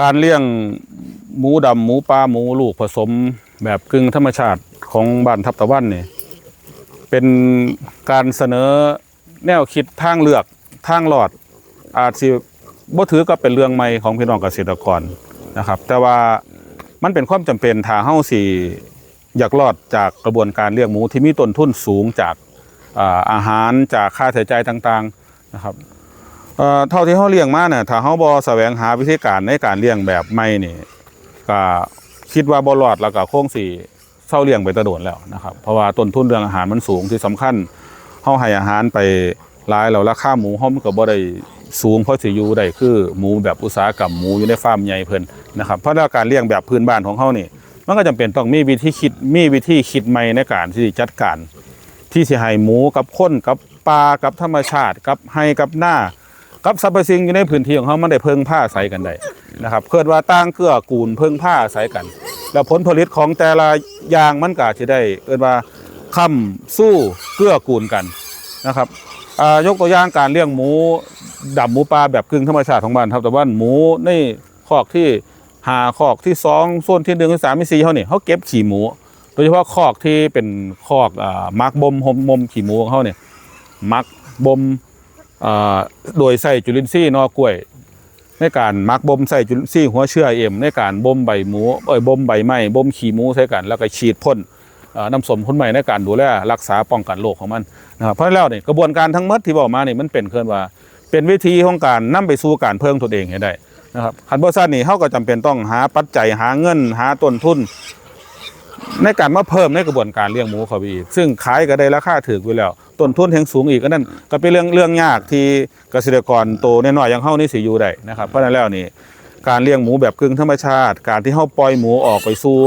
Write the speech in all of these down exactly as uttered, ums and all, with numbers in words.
การเลี้ยงหมูดำ หมูป่า หมูลูกผสมแบบกึ่งธรรมชาติของบ้านทับตะวันนี่ เป็นการเสนอแนวคิดทางเลือกทางรอด อาจสิบ่ถือกับเป็นเรื่องใหม่ของพี่น้องเกษตรกรนะครับ แต่ว่ามันเป็นความจำเป็นถ้าเฮาสิอยากรอดจากกระบวนการเลี้ยงหมูที่มีต้นทุนสูงจาก อ่าอาหาร จากค่าใช้จ่ายต่างๆนะครับ เอ่อเท่าที่เฮาเลี้ยงมาเนี่ย ถ้าเฮาบ่แสวงหาวิธีการในการเลี้ยงแบบใหม่นี่ ก็คิดว่าบ่รอด แล้วก็คงสิเซาเลี้ยงไปแต่โดนแล้วนะครับ เพราะว่าต้นทุนเรื่องอาหารมันสูง ที่สำคัญเฮาให้อาหารไปหลายแล้ว ราคาหมูเฮามันก็บ่ได้สูงพอสิอยู่ได้คือหมูแบบอุตสาหกรรม หมูอยู่ในฟาร์มใหญ่เพิ่นนะครับ เพราะแล้วการเลี้ยงแบบพื้นบ้านของเฮานี่ มันก็จำเป็นต้องมีวิธีคิด มีวิธีคิดใหม่ในการที่จัดการ ที่สิให้หมูกับคนกับป่ากับธรรมชาติ กับไร่กับนา กับสรรพสิ่งอยู่ในพื้นที่ของเฮามันได้เพิ่งพาอาศัยกันได้นะครับ เกิดว่าต่างเกื้อกูลเพิ่งพาอาศัยกัน แล้วผลผลิตของแต่ละอย่างมันก็สิได้เอิ้นว่าค้ำสู้เกื้อกูลกันนะครับ อ่ายกตัวอย่างการเลี้ยงหมูดำ หมูป่าแบบกึ่งธรรมชาติของบ้านทับตะวัน หมูในคอกที่ห้า คอกที่สอง โซนที่หนึ่ง ที่สาม ที่สี่ เฮานี่ เฮาเก็บขี้หมู โดยเฉพาะคอกที่เป็นคอกอ่าหมักบ่ม ห่มบ่มขี้หมูของเฮาเนี่ย หมักบ่มอ่าโดยใช้จุลินทรีย์หน่อกล้วย ในการหมักบ่มใช้จุลินทรีย์หัวเชื้อเอ็ม ในการบ่มใบหมู เอ้ย บ่มใบไม้ บ่มขี้หมูใส่กัน แล้วก็ฉีดพ่นเอ่อน้ำส้มพ่นไม้ในการดูแลรักษาป้องกันโรคของมันนะครับ เพราะฉะนั้นแล้วเนี่ย กระบวนการทั้งหมดที่บอกมานี่ มันเป็นเคิ่นว่า เป็นวิธีของการนำไปสู่การเพิ่งตนเองให้ได้นะครับ คันบ่ซั้นนี่ เฮาก็จำเป็นต้องหาปัจจัย หาเงิน หาต้นทุน ในการมาเพิ่มในกระบวนการเลี้ยงหมูเข้าไปอีก ซึ่งขายก็ได้ราคาถูกอยู่แล้ว ต้นทุนแฮงสูงอีก อันนั้นก็เป็นเรื่อง เรื่องยากที่เกษตรกรโตน้อยๆอย่างเฮานี่สิอยู่ได้นะครับ เพราะฉะนั้นแล้วนี่ การเลี้ยงหมูแบบกึ่งธรรมชาติ การที่เฮาปล่อยหมูออกไปสู่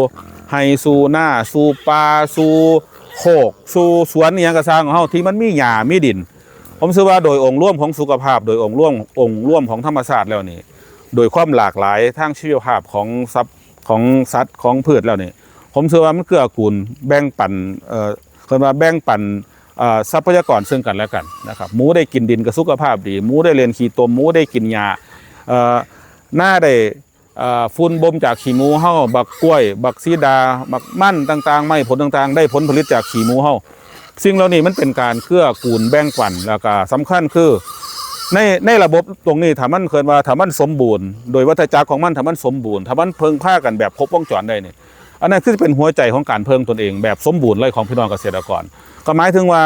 ไร่สู่นา สู่ป่า สู่โคก สู่สวนอิหยังก็ซ่างของเฮาที่มันมีหญ้ามีดิน ผมเชื่อว่าโดยองค์รวมของสุขภาพ โดยองค์รวม องค์รวมของธรรมชาติแล้วนี่ โดยความหลากหลายทางชีวภาพของสัตว์ ของสัตว์ ของพืชแล้วนี่ ผมเชื่อว่ามันเกื้อกูลแบ่งปัน เอ่อ เพิ่นว่าแบ่งปัน เอ่อ ทรัพยากรซึ่งกันและกันนะครับ หมูได้กินดินก็สุขภาพดี หมูได้เล่นขี้ตม หมูได้กินหญ้า เอ่อ นาได้ เอ่อ ฝุ่นบ่มจากขี้หมูเฮา บักกล้วย บักสีดา บักมันต่างๆ ไม้ผลต่างๆ ได้ผลผลิตจากขี้หมูเฮา สิ่งเหล่านี้มันเป็นการเกื้อกูลแบ่งปัน แล้วก็สำคัญคือ ใน ในระบบตรงนี้ ถ้ามันเคิ่นว่า ถ้ามันสมบูรณ์ โดยวัฏจักรของมัน ถ้ามันสมบูรณ์ ถ้ามันเพิ่งพากันแบบครบวงจรได้นี่ อันนั้นคือเป็นหัวใจของการเพิ่งตนเองแบบสมบูรณ์เลยของพี่น้องเกษตรกร ก็หมายถึงว่า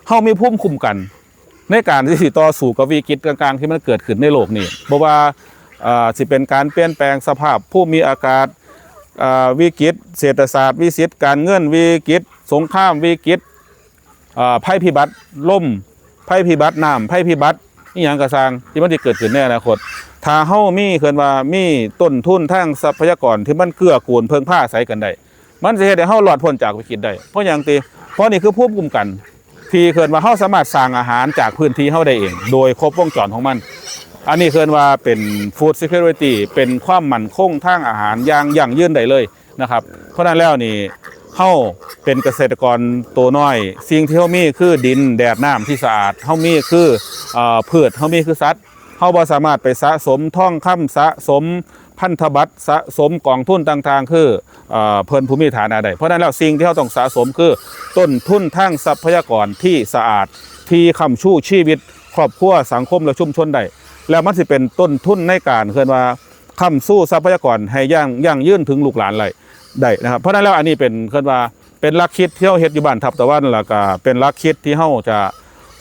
เฮามีภูมิคุ้มกัน ในการที่สิต่อสู้กับวิกฤตต่างๆที่มันเกิดขึ้นในโลกนี้ บ่ว่า เอ่อ สิเป็นการเปลี่ยนแปลงสภาพภูมิอากาศ เอ่อ วิกฤตเศรษฐศาสตร์ วิกฤตการเงิน วิกฤตสงคราม วิกฤต เอ่อ ภัยพิบัติลม ภัยพิบัติน้ำ ภัยพิบัติอิหยังก็ซ่างที่มันสิเกิดขึ้นในอนาคต ถ้าเฮามี เคิ่นว่ามีต้นทุนทางทรัพยากรที่มันเกื้อกูลเพิ่งพาอาศัยกันได้ มันสิเฮ็ดให้เฮารอดพ้นจากวิกฤตได้ เพราะหยังติ เพราะนี่คือภูมิคุ้มกัน ที่เคิ่นว่าเฮาสามารถสร้างอาหารจากพื้นที่เฮาได้เอง โดยครบวงจรของมัน อันนี้เคิ่นว่าเป็น food security เป็นความมั่นคงทางอาหารอย่างยั่งยืนได้เลยนะครับ เพราะฉะนั้นแล้วนี่ เฮาเป็นเกษตรกรตัวน้อย สิ่งที่เฮามีคือดิน แดด น้ำที่สะอาด เฮามีคือ เอ่อ พืช เฮามีคือสัตว์ เฮาบ่สามารถไปสะสมทองคำ สะสมพันธบัตร สะสมกองทุนต่างๆ คือ เอ่อ เพิ่นผู้มีฐานะได้ เพราะฉะนั้นแล้วสิ่งที่เฮาต้องสะสมคือต้นทุนทางทรัพยากรที่สะอาด ที่ค้ำชูชีวิตครอบครัว สังคม และชุมชนได้ แล้วมันสิเป็นต้นทุนในการ เคิ่นว่าค้ำชูทรัพยากรให้ยั่ง ยั่งยืนถึงลูกหลานได้ ได้นะครับ เพราะฉะนั้นแล้วอันนี้เป็น เคิ่นว่าเป็นหลักคิดที่เฮาเฮ็ดอยู่บ้านทับตะวัน แล้วก็เป็นหลักคิดที่เฮาจะ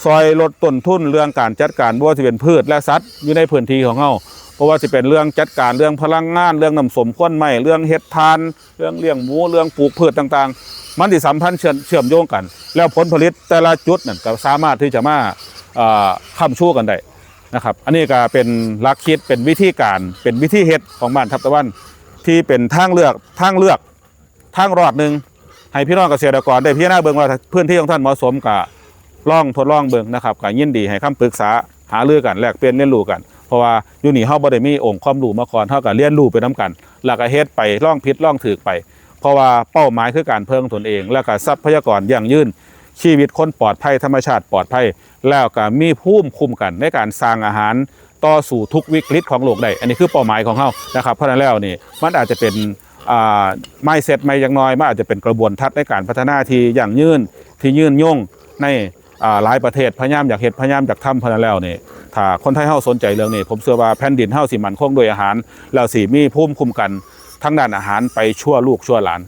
ซอยลดต้นทุนเรื่องการจัดการ บ่ว่าสิเป็นพืชและสัตว์อยู่ในพื้นที่ของเฮา เพราะว่าสิเป็นเรื่องจัดการเรื่องพลังงาน เรื่องน้ำส้มควันไม้ เรื่องเฮ็ดถ่าน เรื่องเลี้ยงหมู เรื่องปลูกพืชต่างๆ มันสิสัมพันธ์เชื่อม เชื่อมโยงกัน แล้วผลผลิตแต่ละจุดนั่นก็สามารถที่จะมา เอ่อ ค้ำชูกันได้นะครับ อันนี้ก็เป็นหลักคิด เป็นวิธีการ เป็นวิธีเฮ็ดของบ้านทับตะวัน ที่เป็นทางเลือก ทางเลือก ทางรอดหนึ่ง ให้พี่น้องเกษตรกรได้พิจารณาเบิ่งว่าพื้นที่ของท่านเหมาะสม ก็ลองทดลองเบิ่งนะครับ ก็ยินดีให้คำปรึกษาหารือกัน แลกเปลี่ยนเรียนรู้กัน เพราะว่าอยู่นี่เฮาบ่ได้มีองค์ความรู้มาก่อน เฮาก็เรียนรู้ไปนำกัน แล้วก็เฮ็ดไป ลองผิดลองถูกไป เพราะว่าเป้าหมายคือการเพิ่งตนเอง แล้วก็ทรัพยากรยั่งยืน ชีวิตคนปลอดภัย ธรรมชาติปลอดภัย แล้วก็มีภูมิคุ้มกันในการสร้างอาหาร ต่อสู้ทุกวิกฤตของโลกได้ อันนี้คือเป้าหมายของเฮานะครับ เพราะฉะนั้นแล้วนี่มันอาจจะเป็นอ่า mindset ใหม่อย่างน้อย มันอาจจะเป็นกระบวนทัศน์ในการพัฒนาที่ยั่งยืน ที่ยืนยงในอ่าหลายประเทศพยายามอยากเฮ็ดพยายามอยากทำ เพราะฉะนั้นแล้วนี่ถ้าคนไทยเฮาสนใจเรื่องนี้ ผมเชื่อว่าแผ่นดินเฮาสิมั่นคงด้วยอาหาร แล้วสิมีภูมิคุ้มกันทางด้านอาหารไปชั่วลูกชั่วหลาน